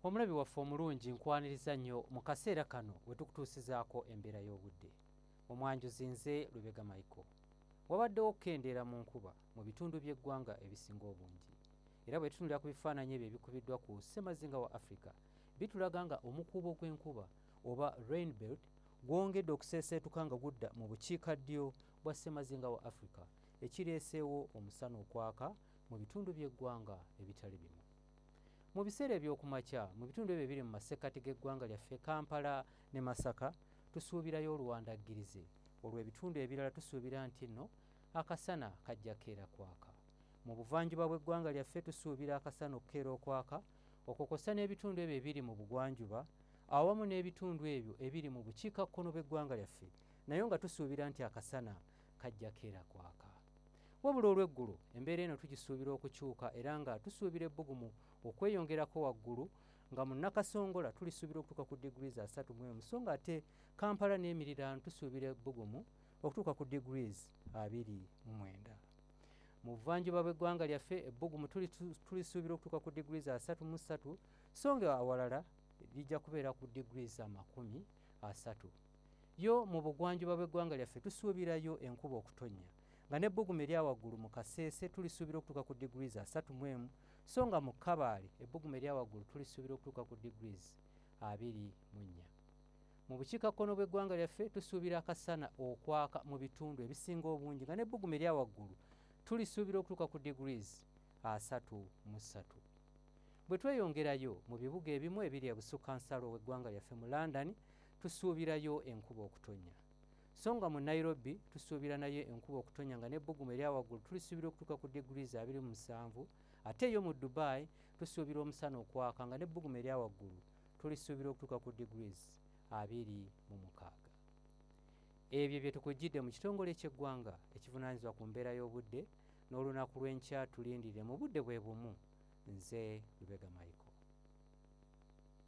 Omulabi waffe omulungi, nkwaniriza nnyo mu kaseera kano we tukutuusizaako embeera y'obudde. Omwanjuzi nze Lubega Michael. Wabaddewo okukendeera mu nkuba mu bitundu by'eggwanga ebisinga obungi, era bwe tutunulira ku bifaananyi ebyo ebikubiddwa ku ssemazinga wa Africa, bitulaga nga omukuubo gw'enkuba oba rain belt gwongedde okuseeseetuka nga gudda mu bukiikaddyo bwa ssemazinga wa Africa, ekireeseewo omusana okwaka mu bitundu by'eggwanga ebitali bimu. Mu biseera ebyokumakya, mu bitundu ebyo ebiri mu masekkati g'eggwanga lyaffe, Kampala ne Masaka, tusuubirayo oluwandaggirize. Olwo ebitundu ebirala tusuubira nti nno akasana kajja keera kwaka. Mu buvanjuba bw'eggwanga lyaffe tusuubira akasana okukeera okwaka, okwo kw'ossa n'ebitundu ebyo ebiri mu bugwanjuba awamu n'ebitundu ebyo ebiri mu bukiikakkono bw'eggwanga lyaffe, naye nga tusuubira nti akasana kajja keera kwaka. Wabula olw'eggulo embeera eno tugisuubira okukyuka, era nga tusuubira ebbugumu okweyongerako waggulu, nga mu Nakasongola tulisuubira okutuuka ku degrees 31, so nga ate Kampala n'emiriraano tusuubira ebbugumu okutuuka ku degrees 29. Mu buvanjuba bw'eggwanga lyaffe ebbugumu tulisuubira okutuuka ku degrees 33, so nga awalala lijja kubeera ku degrees 30. Yo mu bugwanjuba bw'eggwanga lyaffe tusuubirayo enkuba okutonnya, nga n'ebbugumu erya waggulu mu Kaseese tulisuubira okutuuka ku degrees 31, so nga mu Kabaale ebbugumu erya waggulu tulisuubira okutuuka ku degrees 24. Mu bukiikakkono bw'eggwanga lyaffe tusuubira akasana okwaka mu bitundu ebisinga obungi, nga n'ebbugumu erya waggulu tulisuubira okutuuka ku degrees 33. Bwe tweyongerayo mu bibuga ebimu ebiri ebusukkansalo w'eggwanga lyaffe, mu London tusuubirayo enkuba okutonnya, so nga mu Nairobi tusuubira nayo enkuba okutonnya, nga n'ebbugumu erya waggulu tulisuubira okutuuka ku degrees 27. Ate eyo mu Dubai tusuubira omusana okwaka, nga n'ebbugumu erya waggulu tulisuubira okutuuka ku degrees 26. Ebyo bye tukujjidde mu kitongole ky'eggwanga ekivunaanyizibwa ku mbeera y'obudde. N'olunaku lw'enkya tulindirire mu budde bwe bumu. Nze Lubega Michael.